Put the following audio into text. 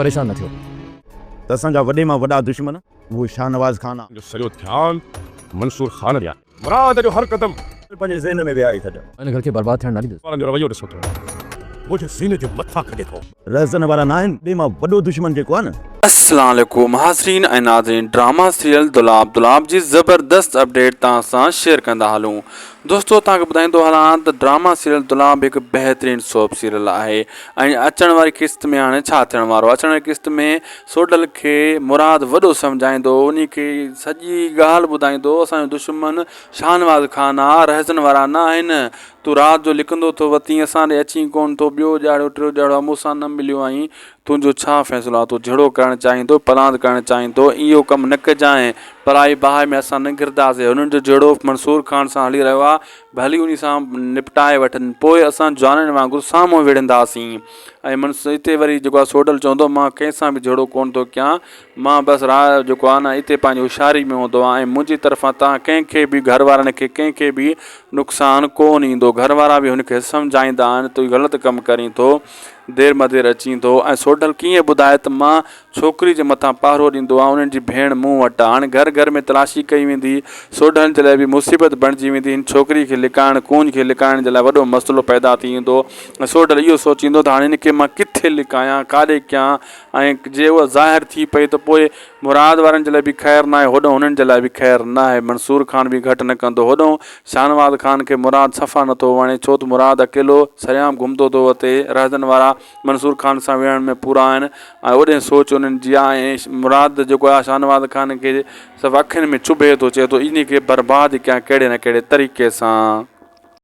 پريشان نه ٿيو. ته اسان جا وڏي مان وڏا دشمن اهو شاهنواز خان آ. جو سڄو ڌيان منصور خان ڏي آهي. مراد جو هر قدم. پنهنجي ذهن ۾ ويهاري ڇڏ. ان گهر کي برباد ٿيڻ نه ڏيندس. وارن جو رويو ڏسو ٿو. منهنجي سيني جي مٿان کڄي ٿو. رهزن وارا ناهن. وڏي مان وڏو دشمن جيڪو آ نه. السلام عليڪم حاضرين ۽ ناظرين ڊراما سيريل دولاب دولاب جي زبردست اپڊيٽ توهان سان شيئر ڪندا هلون دوستو توهان کي ٻڌائيندو هلان ته ڊراما سيريل دولاب هڪ بهترين سوپ سيريل آهي ۽ اچڻ واري قسط ۾ هاڻي ڇا ٿيڻ وارو آهي اچڻ واري قسط ۾ سوڍل کي مراد وڏو سمجهائيندو انهي کي سڄي ڳالهه ٻڌائيندو اسان جو دشمن شاهنواز خان آ رهزن وارا نه آهن تون رات جو لڪندو ٿو وتين اسان ڏي اچين ڪون ٿو ٻيو ڄاڙيو ٽيو ڄاڙيو آ مون سان نه مليو آهين تنهنجو ڇا فيصلو آ تون جھڙو ڪرڻ چاهين ٿو پلاند ڪرڻ چاهين ٿو اهو ڪم نه ڪجانء پرائي باهه ۾ اسان نه گھرنداسين هنن جو جھيڙو منصور خان سان هلي رهيو آ ڀلي انهي سان نپٽائي وٺن پوء اسان جوانن وانگر سامهون وڙهنداسين ۽ منصور اتي وري جيڪو آ سوڍل چوندو مان ڪنهن سان به جھيڙو ڪونه ٿو ڪيان مان بس راء جيڪو آ نه اتي پنهنجي هوشياري ۾ هوندو آهيان ۽ منهنجي طرفان توهان ڪنهن کي به گهر وارن کي ڪنهن کي به نقصان ڪونه ايندو گهر وارا به هن کي سمجهائيندا آهن تون غلط ڪم ڪرين ٿو دير مدير اچين ٿو ۽ سوڍل ڪيئن ٻڌائي ته مان ڇوڪري جي مٿان پهرو ڏيندو آهيان انهن جي ڀيڻ مون وٽ آ هاڻي گهر گهر ۾ تلاشي ڪئي ويندي سوڍل جي لاء به مصيبت بڻجي ويندي هن ڇوڪري کي لڪائڻ ڪونج کي لڪائڻ جي لاء وڏو مسئلو پيدا ٿي ويندو ۽ سوڍل اهو سوچيندو ته هاڻي هن کي مان ڪٿي لڪايان ڪاڏي ڪيان ۽ جي اها ظاهر ٿي پئي ته پوء مراد وارن جي لاء به خير ناهي هوڏانهن هنن جي لاء به خير ناهي منصور خان به گهٽ نه ڪندو هوڏانهن شاهنواز خان کي مراد صفا نٿو وڻي ڇو ته مراد اڪيلو سرعام گهمندو ٿو وتي رهزن وارا منصور خان سان ويهڻ ۾ پورا آهن ۽ اوڏهين سوچ انهن جي آهي ۽ مراد جيڪو آهي شاهنواز خان کي صفا اکين ۾ چڀي ٿو چئي ٿو انهي کي برباد ڪيان ڪهڙي نه ڪهڙي طريقي سان.